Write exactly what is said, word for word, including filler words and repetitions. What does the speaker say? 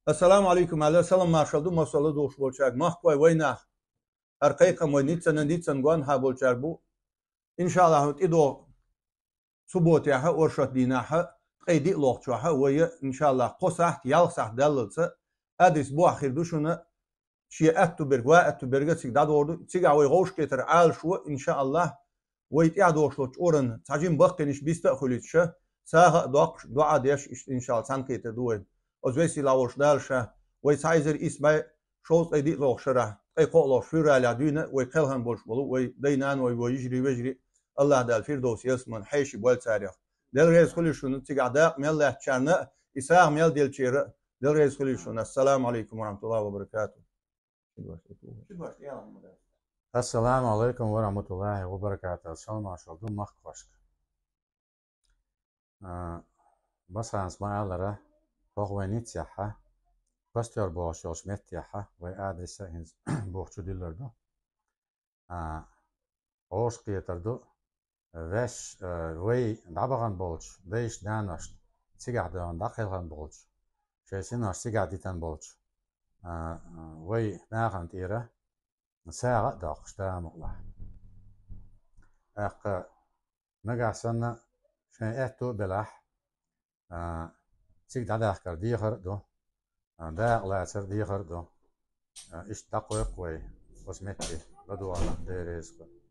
Ассаламу алейкум, аьлла, салам маршал ду, масала духуш болчаьрга, махкой вайнах. Ар кхайкхам вай ниццана, ниццана гонахьа болчаьрга бу. Иншаллахь, тӀедогӀу субботехьа, оршот дийнахьа, ткъе диъ лохчохьа, вай, иншаллахь, кхо сахьт, ялх сахьт даллалца, адрес бохь хир ду шуна, шен аьтту берг, ва аьтту берга цига дӀадогӀур ду. Цигахь вай гӀовшкхетар Ӏалашо, иншааллахь, вай тӀаьхьадохуш долчу чкъуран цхьа жима баккхийнаш биста а хуьлуьйтуша, сагӀа а доккхуш, доӀа а деш, иштта, иншаалла, цхьаьнакхетар ду вай. Оцу весийла волуш Дала ша, вай цхьа эзар исс бӀе шовзткъе диъ лоху шарахь, ткъе кхоъ лохуш февралехь дуьйна вай кхелхана болуш болу, вай дай-нана, вай, вай йижарий, вежарий, Аллахь Дала Фирдовс ялсаман хьеший бойла царех. Дела реза хуьлийла шуна, цигахь дакъа мел лаьттачарна а, и сагӀа мел деллачеран а, Дела реза хуьлийла шуна. Ассаламу алейкум ва рахматуллахи ва баракатух. Ассаламу алейкум ва рахматуллахи ва баракатух. Салам-маршалла ду махкахошка. А, Басханас ма-аллара, хӀокху вайн Ниццехьа, Костер бохуш йолчу меттехьа, вай адреса хӀинца бух чу диллар ду. А, гӀовшкхетар ду, ваьш, а, вай дӀабахана болчу дайшна, наношна, цигахь доьгӀна дӀакхелхина болчу, шайн синош цигахь дитина болчу, а, вай нахана тӀера сагӀа а доккхуш, Дала мукъ лахь. ТӀаккха нагахь санна шайн аьтту а белахь, а, цига дӀадахкар дехар а ду, а, дакъа лацар дехар а ду. А, иштта дӀакхойкху вай оцу метте, ладогӀарна Дела реза хуьлда.